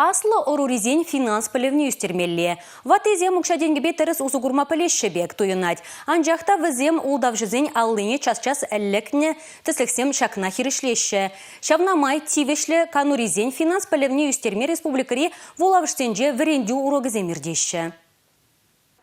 Аслӑ ӑрурисен финанс пӗлӗвне ӳстермелле. Ваттисем укҫа-тенкӗпе тӗрӗс усӑ курма пӗлеҫҫӗ пек туйӑнать. Анчах та вӗсем ултавҫӑсен аллине час-час лекнӗ тӗслӗхсем ҫакна хирӗҫлеҫҫӗ. Ҫавна май тивӗҫлӗ канурисен финанс пӗлӗвне ӳстерме республикӑри вулавӑшсенче вӗрентӳ урокӗсем иртеҫҫӗ.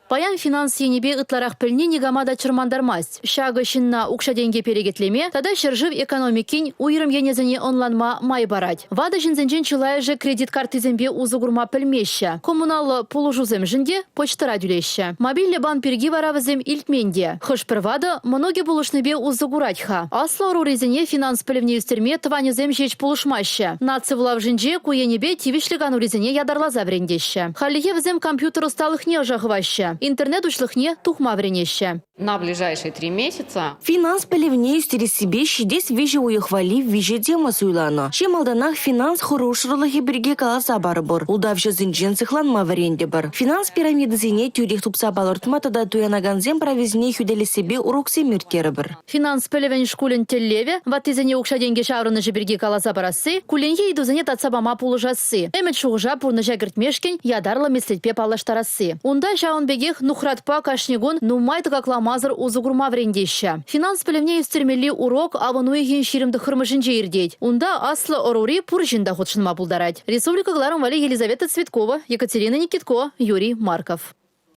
Паян финанс енӗпе ытларах пӗлни никама та чӑрмантармасть. Ҫакӑ ҫынна укҫа-тенке перекетлеме тата ҫӗршыв экономикин уйрӑм енӗсене ӑнланма май парать. Ватӑ ҫынсенчен чылайӑшӗ кредит карттисемпе усӑ курма пӗлмеҫҫӗ. Коммуналлӑ пулӑшусемшӗн те почтӑра тӳлеҫҫӗ. Мобильлӗ банк пирки вара вӗсем илтмен те. Хӑш-пӗр ватӑ мӑнукӗ пулӑшнипе усӑ курать-ха. Аслӑ ӑрурисене финанс пӗлӗвне ӳстерме тӑванӗсем ҫеҫ пулӑшмаҫҫӗ. Наци вулавӑшӗнче ку енӗпе тивӗҫлӗ канурисене ятарласа вӗрентеҫҫӗ. Хальлӗхе вӗсем компьютер ӑсталӑхне ӑша хываҫҫӗ, интернет уҫлӑхне тухма вӗренеҫҫӗ. На ближайшие три месяца Финанс пӗлӗвне ӳстерессипе ҫитес виҫӗ уйӑх валли виҫӗ тема суйланӑ. Чи малтанах финанс хӑрушсӑрлӑхӗ пирки каласа парӑпӑр, ултавҫӑсенчен сыхланма вӗрентӗпӗр. Финанс пирамидисене тӳрех тупса палӑртма тата туянакансен прависене хӳтӗлессипе уроксем ирттерӗпӗр. Финанс пӗлӗвӗн шкулӗн тӗллевӗ, ваттисене укҫа-тенкӗ ҫаврӑнӑшӗ пирки каласа парасси, кулленхи ыйтусене татса пама пулӑшасси, ӗмӗт-шухӑша пурнӑҫа кӗртмешкӗн ятарлӑ меслетпе паллаштарасси. Унта ҫавӑн пекех нухратпа кашни кун нумай тӑкакламасӑр усӑ курма вӗрентеҫҫӗ. Финанс пӗлӗвне ӳстермелли урок авӑн уйӑхӗн 29-мӗшӗнче иртет. Унта аслӑ ӑрури пур ҫын та хутшӑнма пултарать. Республика кӑларӑм валли Елизавета Цветкова, Екатерина Никитко, Юрий Марков.